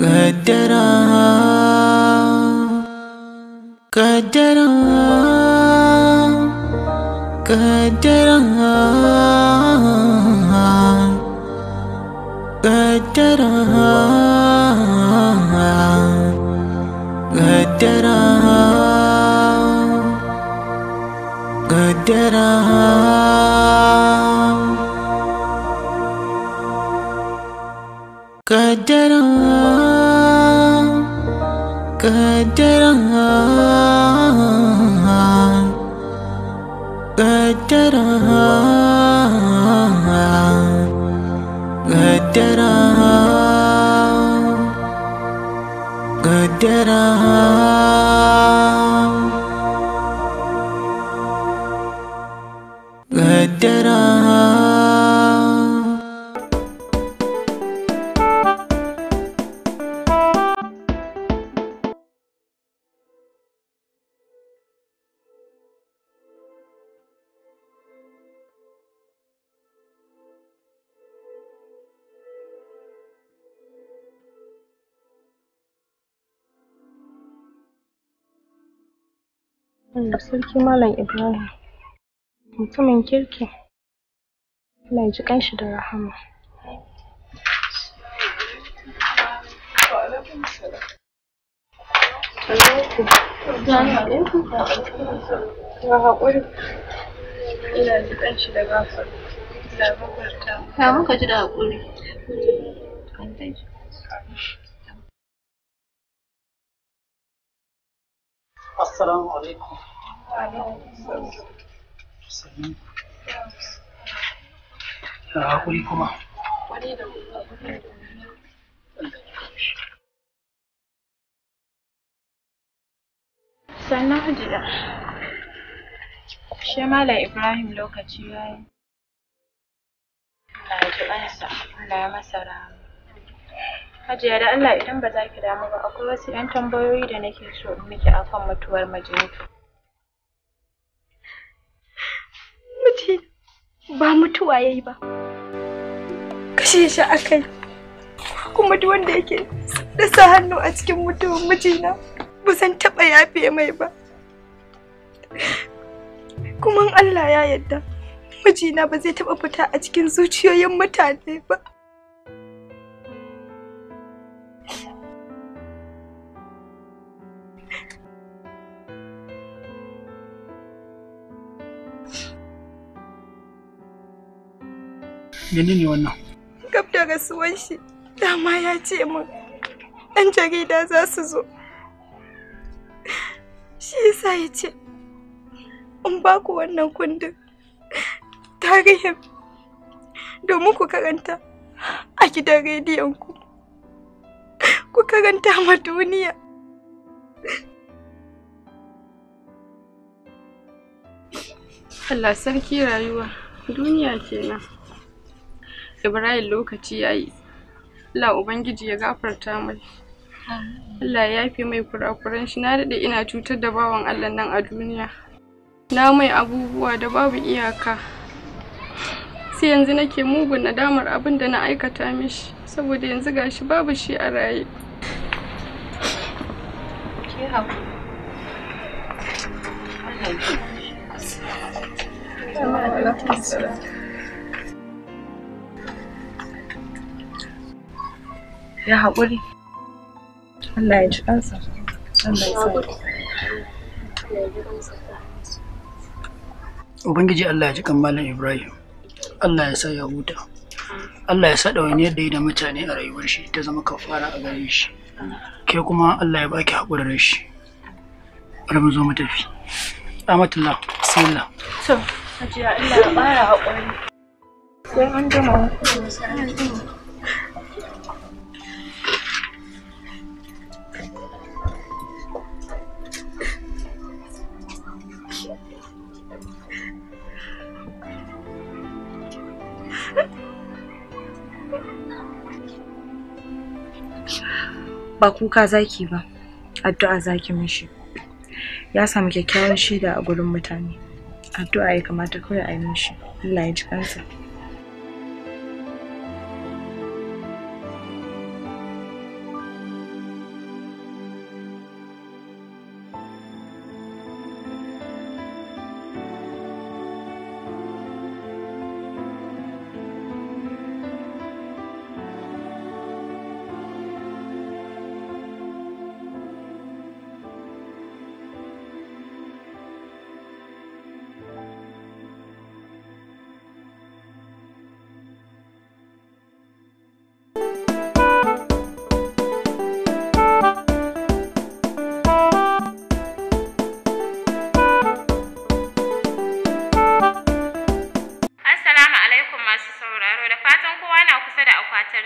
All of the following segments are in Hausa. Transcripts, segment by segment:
Kaddara, kaddara, kaddara, kaddara, kaddara, kaddara, kaddara, kaddara, kaddara, kaddara, kaddara, kaddara. Allah sarki Malam Ibrahim, mutumin kirki, Allah ya ji ƙanshi da rahama. Ya haƙuri, Allah ya ji ƙanshi da gafara, Allah ya gafarta. Ya muka ji da haƙuri. Assalamu alaikum. Ya haƙuri kuma. Sannan Hajiya, shi Malam Ibrahim lokaci ya yi. Allah ya ji ƙansa, Allah ya masa rahama. Hajiya da Allah idan ba za ki damu ba akwai wasu 'yan tambayoyi da nake so in miki akan mutuwar mijinki. Miji ba mutuwa yayi ba. Kashe shi akai. Kuma duk wanda yake da sa hannu a cikin mutuwar mijina ba zan taɓa yafe mai ba. Kuma in Allah ya yarda mijina ba zai taɓa fita a cikin zuciyoyin mutane ba. Menene wannan? Gab da rasuwan shi, dama ya ce min ɗan jarida za su zo. Shi yasa ya ce in ba ku wannan kundin tarihin domin ku karanta a gidan rediyon ku. Ku karanta ma duniya. Allah sarki rayuwa, duniya kenan. Ibrahim lokaci ya yi. Allah Ubangiji ya gafarta mai. Allah ya yafe mai kurakuran shi. Na daɗe ina cutar da bawan Allah nan a duniya. Na mai abubuwa da babu iyaka. Sai yanzu nake mugun nadamar abin da na aikata mishi, saboda yanzu gashi babu shi a raye. Ki haƙuri. Ya haƙuri. Allah ya ji ƙansa. Allah ya sa. Ubangiji Allah ya ji kan Malam Ibrahim. Allah ya sa ya huta. Allah ya sa ɗawainiyar da yi da mutane a rayuwar shi ta zama kafara a gare shi. Ke kuma Allah ya baki haƙurin rashi. Bari mu zo mu tafi. Amatullah, bismillah. To, Hajiya Allah ya ƙara haƙuri. Sai an jima. Ba kuka zaki ba, addu'a zaki mishi. Ya samu kyakkyawan shaida a gurin mutane. Addu'a ya kamata kawai a yi mishi. Allah ya ji kansa.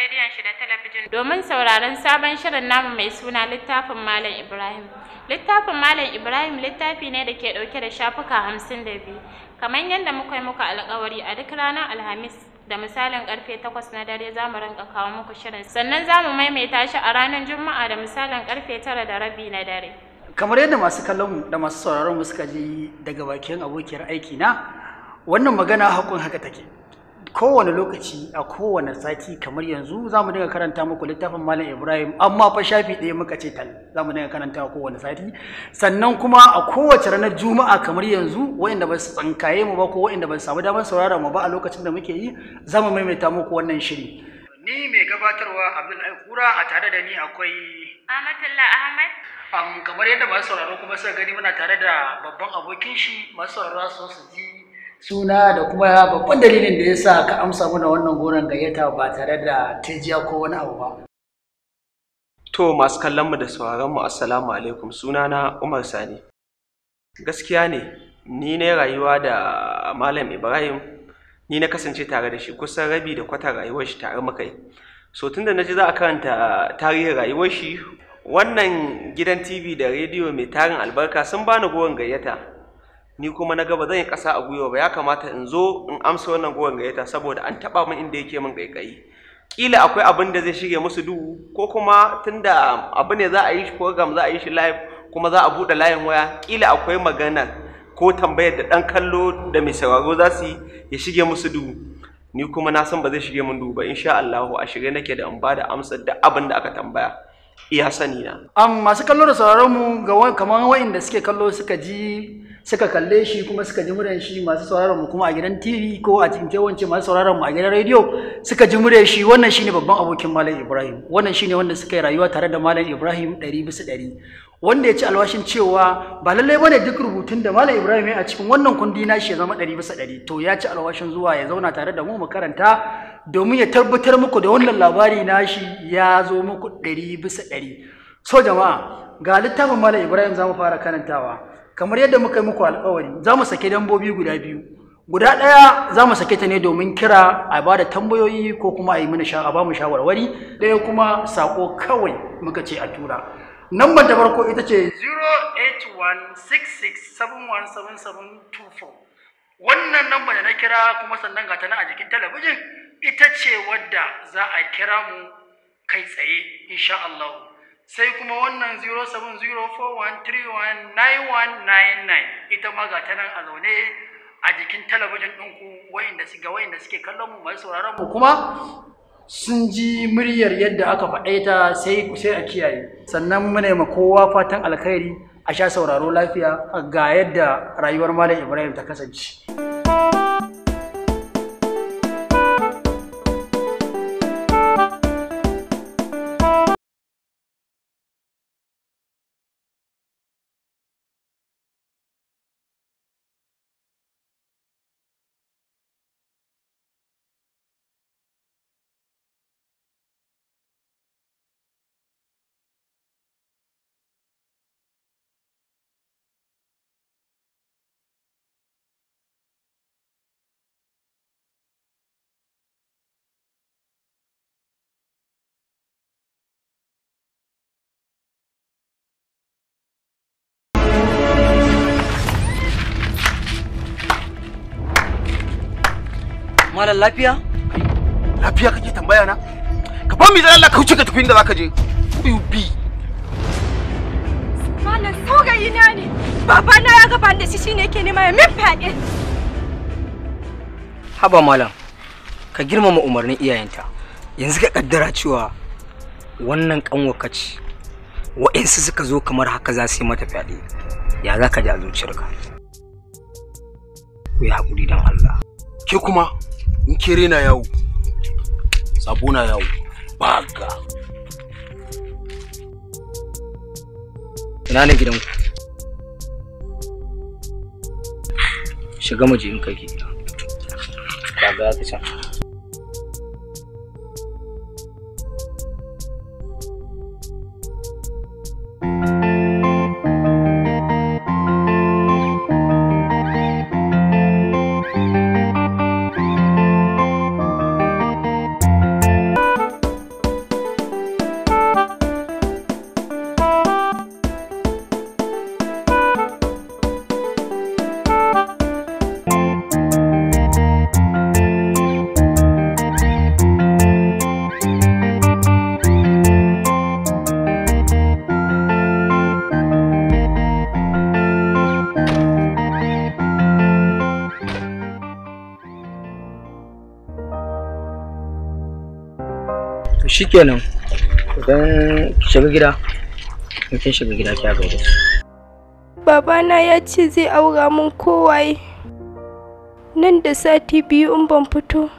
rediyon shi da talabijin domin sauraron sabon shirin namu mai suna littafin Malam Ibrahim. Littafin Malam Ibrahim littafi ne da ke ɗauke da shafuka 52. Kamar yadda muka yi muku alƙawari a duk ranar Alhamis da misalin karfe 8 na dare za mu rinka kawo muku shirin. Sannan za mu maimaita shi a ranar Juma'a da misalin karfe 9:30 na dare. Kamar yadda masu kallon mu da masu sauraron mu suka ji daga bakin abokiyar aiki na, wannan magana hakun haka take. Kowane lokaci a kowane sati kamar yanzu za mu dinga karanta muku littafin Malam Ibrahim, amma fa shafi ɗaya muka ce tal za mu dinga karanta kowane sati. Sannan kuma a kowace ranar Juma'a kamar yanzu, waɗanda ba su tsinkaye mu ba ko waɗanda ba su samu damar sauraron mu ba a lokacin da muke yi, za mu maimaita muku wannan shiri. Ni mai gabatarwa Abdul Aikura, a tare da ni akwai Amatullah Ahmad. Kamar yadda masu sauraro kuma suka gani, muna tare da babban abokin shi. Masu sauraro su ji suna da kuma babban dalilin da ya sa ka amsa mana wannan goron gayyata ba tare da tejiya ko wani abu ba. To masu kallon mu da sauraron mu, assalamu alaikum, sunana Umar Sani. Gaskiya ne ni ne rayuwa da Malam Ibrahim, ni na kasance tare da shi kusan rabi da kwata rayuwar shi tare muka yi. So tunda na ji za a karanta tarihin rayuwar shi, wannan gidan TV da rediyo mai tarin albarka sun bani goron gayyata. Ni kuma na gaba zan yi ƙasa a gwiwa ba, ya kamata in zo in amsa wannan goron gayyata saboda an taɓa min inda yake min ƙaiƙayi. Kila akwai abin da zai shige musu duhu, ko kuma tunda abu ne za a yi shi program, za a yi shi live, kuma za a buɗe layin waya, kila akwai magana ko tambayar da ɗan kallo da mai sauraro za su yi ya shige musu duhu. Ni kuma na san ba zai shige min duhu ba insha Allahu. A shirye nake da in ba da amsar duk abin da aka tambaya iya sani na. Masu kallo da sauraron mu, ga kamar waɗanda suke kallo suka ji, suka kalle shi kuma suka ji muryar shi, masu sauraron mu kuma a gidan TV ko a cikin kewance, masu sauraron mu a gidan rediyo suka ji muryar shi, wannan shine babban abokin Malam Ibrahim. Wannan shine wanda suka yi rayuwa tare da Malam Ibrahim 100%, wanda ya ci alwashin cewa ba lallai bane duk rubutun da Malam Ibrahim ya a cikin wannan kundi nashi ya zama 100%. To ya ci alwashin zuwa ya zauna tare da mu mu karanta domin ya tabbatar muku da wannan labari nashi ya zo muku 100%. So jama'a, ga littafin Malam Ibrahim za mu fara karantawa. Kamar yadda muka yi muku alkawari, za mu sake dambobi guda biyu. Guda ɗaya za mu sake ta ne domin kira a ba da tambayoyi ko kuma a yi mana a ba mu shawarwari. Ɗaya kuma saƙo kawai muka ce a tura. Nambar ta farko ita ce 08166717724. Wannan namba da na kira kuma sannan ga ta nan a jikin talabijin, ita ce wadda za a kira mu kai tsaye insha Allah. Sai kuma wannan 07041319199, ita ma ga ta nan a zaune a jikin talabijin ɗinku. Wa'inda ga wa'inda suke kallon mu, masu sauraron mu kuma sun ji muryar yadda aka faɗe ta, sai a kiyaye. Sannan muna ma kowa fatan alkhairi, a sha sauraro lafiya. Ga yadda rayuwar Malam Ibrahim ta kasance. Malam, lafiya? Lafiya kake tambaya na? Ka ba mi da Allah ka wuce ka tafi inda zaka je. Who you be? Malam, saurayi na ne. Babana ya gaba da shi, shine yake nema ya min fyaɗe. Haba malam, ka girmama umarnin iyayenta. Yanzu ka kaddara cewa wannan kanwa ce. Wa'insu suka zo kamar haka za su yi mata fyaɗe. Ya za ka ji a zuciyarka? Ku yi haƙuri don Allah. Ke kuma in kere na yawo, sabo na yawo, baga. Ina ne gidanku? Shiga mu je in kai ki gida. Kaga ta can. Shikenan. Idan ki shiga gida, in kin shiga gida ki gaida su. Babana ya ce zai aura min kowaye. Nan da sati 2 in ban fito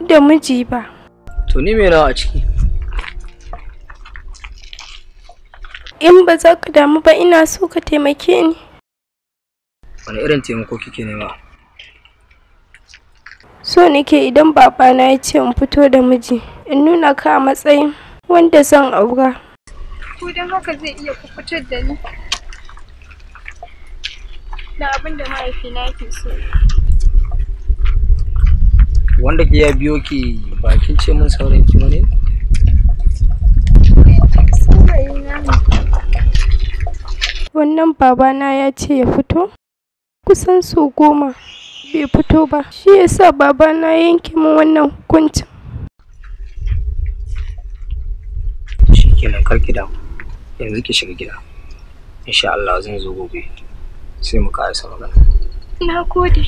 da miji ba. To ni me nawa a ciki? In ba za ka damu ba ina so ka taimake ni. Wani irin taimako kike nema? So nake idan babana ya ce in fito da miji, in nuna ka a matsayin wanda zan aura. Ko don haka zai iya kubutar da ni da abin da mahaifina yake so. Wanda ke ya biyo ki bakin ce mun saurayin ki ne? Saurayina ne. Wannan babana ya ce ya fito kusan sau 10 bai fito ba, shi yasa babana ya yanke min wannan hukuncin. Shikenan, kar ki damu, yanzu ki shiga gida, insha Allah zan zo gobe sai mu karasa magana. Na gode.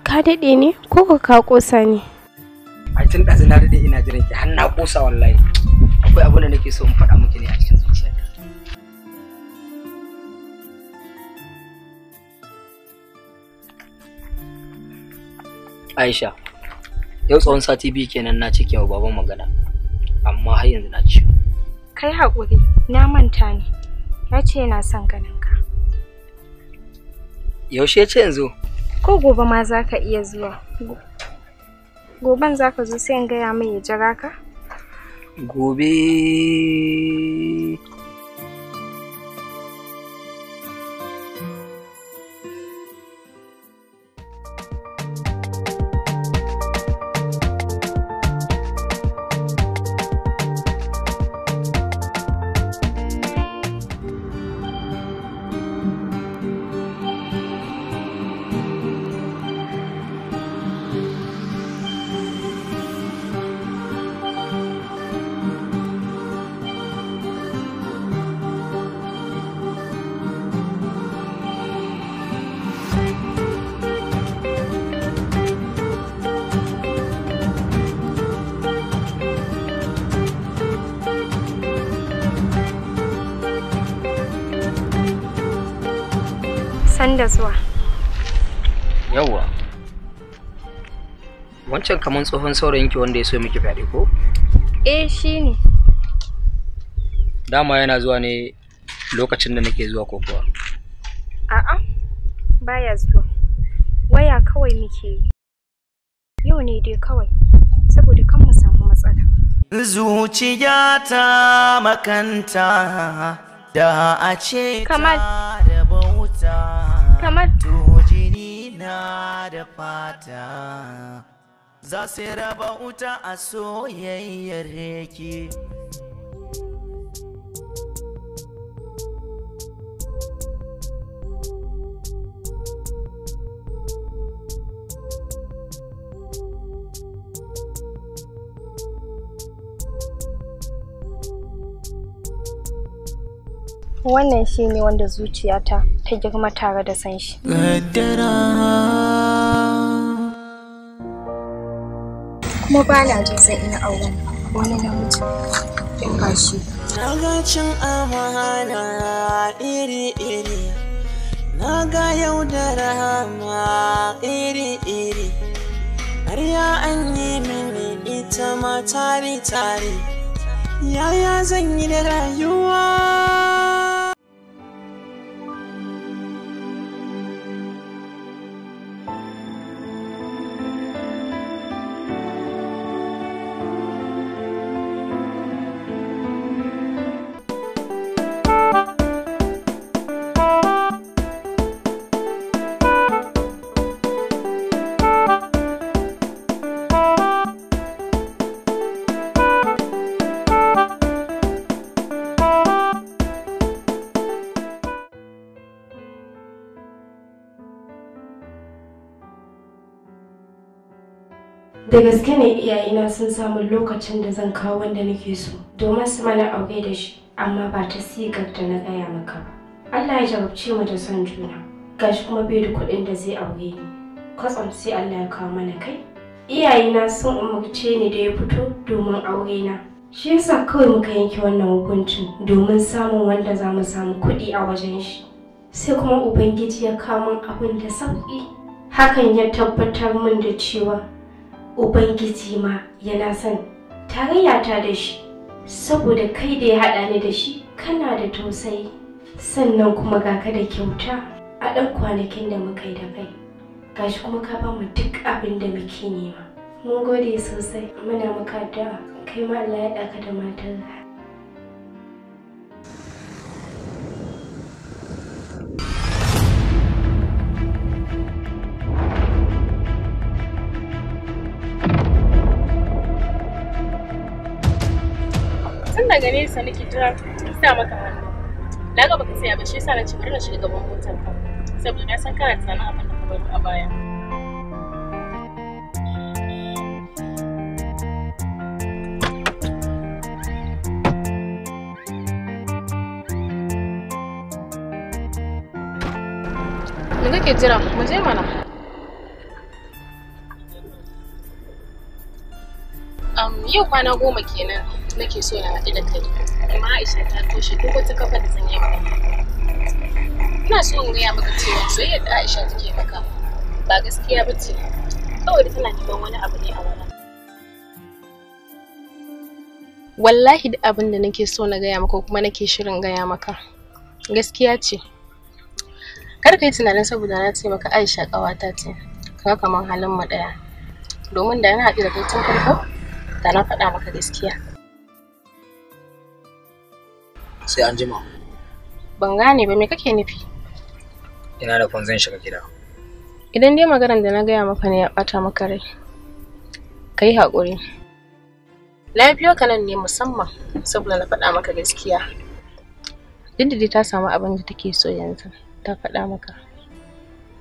Ka daɗe ne ko ka ƙosa ne? Ai tun ɗazu na daɗe ina jiran ki har na ƙosa wallahi. Akwai abin da nake so in faɗa miki ne a cikin zuciyata. Aisha, yau tsawon sati 2 kenan na cike wa baban magana, amma har yanzu na ciwo. Kai haƙuri, na manta ne. Ya ce yana son ganin ka. Yaushe ya ce yanzu? Ko gobe ma za ka iya zuwa. Goben za ka zo sai in gaya mai ya jira ka? Gobe. Sanda zuwa. Yawwa. Wancan kaman tsohon saurayinki wanda ya so miki fyaɗe ko? Eh, shine. Dama yana zuwa ne lokacin da nake zuwa ko kuwa? A'a, baya zuwa. Waya kawai muke yi. Yau ne dai kawai, saboda kan mu samu matsala. Zuciya ta makanta da a ce ta da bauta. Kamal. To jini na da fata za su raba wuta a soyayyar ki. Wannan shi ne wanda zuciyata ta girma tare da san shi. Kuma ba na jin zan iya auren wani namiji in ba shi ba. Na ga cin amana iri-iri, Na ga yau da rahama iri-iri, har ya an yi mini ita ma tari-tari. Yaya zan yi da rayuwa? Da gaske ne iyayena sun samu lokacin da zan kawo wanda nake so domin su mana aure da shi, amma ba ta sigar da na gaya maka ba. Allah ya jarabce mu da son juna, gashi kuma bai da kuɗin da zai aure ni. Kwatsam sai Allah ya kawo mana kai. Iyayena sun umarce ni da ya fito domin aure na. Shi yasa kawai muka yanke wannan hukuncin domin samun wanda za mu samu kuɗi a wajen shi. Sai kuma Ubangiji ya kawo min abin da sauƙi. Hakan ya tabbatar min da cewa Ubangiji ma yana son tarayyata da shi, saboda kai da ya haɗa ni da shi kana da tausayi, sannan kuma ga ka da kyauta a ɗan kwanakin da muka yi da kai, gashi kuma ka ba mu duk abin da muke nema. Mun gode sosai, muna maka addu'a, kai ma Allah ya ɗaka da matarka. Tun daga nesa nake jira sa maka hannu. Na ga baka tsaya ba, shi yasa na ce bari na shiga gaban motar ka, saboda na san kana tunanin abin da ka baro a baya. Me kake jira? Mu je mana. Yau kwana 10 kenan nake so na haɗu da kai, amma Aisha ta toshe duk wata kafa da zan yi magana. Ina so in gaya maka cewa soyayyar da Aisha take maka ba gaskiya ba ce, kawai da tana neman wani abu ne a wurin. Wallahi duk abin da nake so na gaya maka kuma nake shirin gaya maka gaskiya ce. Kar ka yi tunanin saboda na ce maka Aisha ƙawata ce, kaga kamar halin mu ɗaya. Domin da na haɗu da kai tun farko, da na faɗa maka gaskiya. Sai an jima. Ban gane ba, me kake nufi? Ina da kwan zan shiga gida. Idan dai maganar da na gaya maka ne ya ɓata maka rai, ka yi haƙuri. Na biyo ka nan ne musamman saboda na faɗa maka gaskiya. Duk da dai ta samu abin da take so yanzu, ta faɗa maka.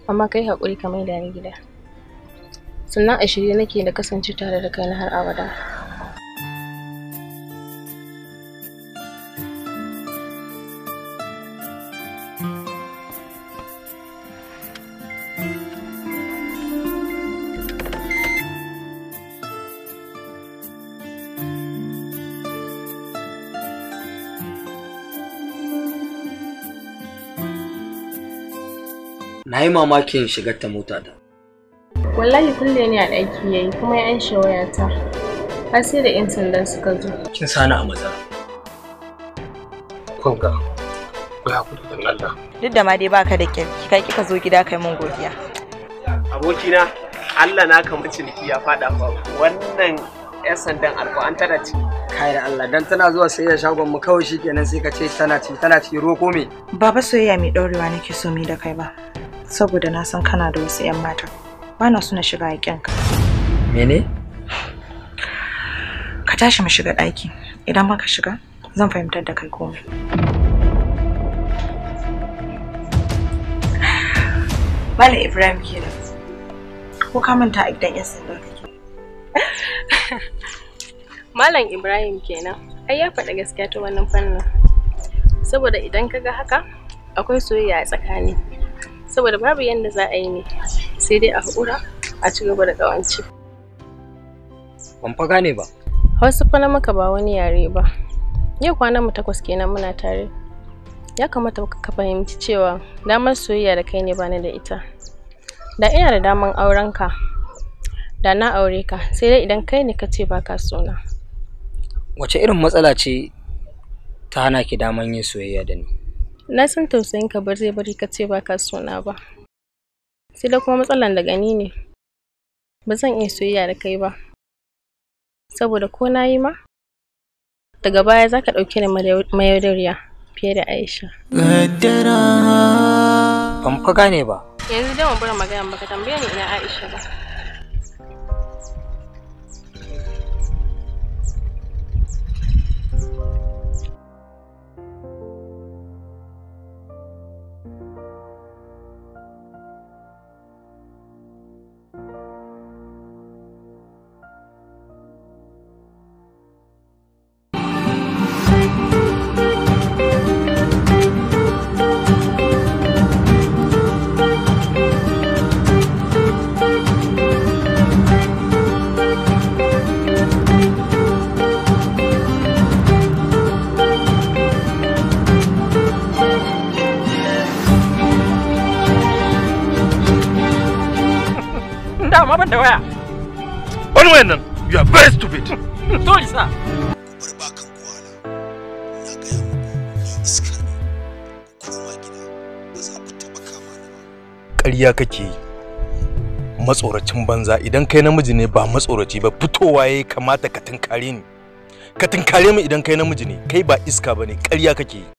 Amma ka yi haƙuri ka maida ni gida. Sannan a shirye nake da kasance tare da kai na har abada. Na yi mamakin shigar ta mota ta. Wallahi kulle ne a ɗaki yayi kuma ya anshe wayata. Har sai da 'yan sandan suka zo. Kin sani a matsala. Kun ga, ku hakuri dan Allah. Duk da ma dai baka da kirki, kai kika zo gida kai mun godiya. Abokina, Allah na kamar ciniki ya faɗa fa wannan 'yan sandan alƙur'an tana ci. Kai da Allah, dan tana zuwa sai ya shagon mu kawai shikenan sai ka ce tana ci, tana ci ruwa ko me? Baba soyayya mai ɗorewa nake so mi da kai ba. Saboda na san kana da wasu 'yan mata. Ba na so na shiga haƙƙinka. Mene? Ka tashi mu shiga ɗaki. Idan muka shiga, zan fahimtar da kai komai. Malam Ibrahim kenan. Ko ka manta a gidan 'yan sanda kake? Malam Ibrahim kenan. Ai ya faɗa gaskiya ta wannan fannin. Saboda idan ka ga haka, akwai soyayya a tsakani. Saboda babu yanda za a yi ne, sai dai a haƙura a ci gaba da ƙawance. Ban fa gane ba. Hausa fa na maka ba wani yare ba. Yau kwanan mu 8 kenan muna tare. Ya kamata ka fahimci cewa damar soyayya da kai ne bani da ita. Da ina da daman auren ka, da na aure ka, sai dai idan kai ne ka ce baka sona. Wace irin matsala ce ta hana ki daman yin soyayya da ni? Na san tausayin ka ba zai bari ka ce baka sona ba. Sai dai kuma matsalan daga ni ne. Ba zan iya soyayya da kai ba. Saboda ko na yi ma, daga baya za ka ɗauke ni mayaudariya fiye da Aisha. Ban fa gane ba. Yanzu dai mu bar magana, baka tambaye ni ina Aisha ba. Dama ban da waya. Wani wayan nan, you are very stupid. Sorry sir. Ƙarya kake yi. Matsoracin banza, idan kai namiji ne ba matsoraci ba, fitowa ya kamata ka tunkare ni. Ka tunkare mu idan kai namiji ne, kai ba iska bane, ƙarya kake yi.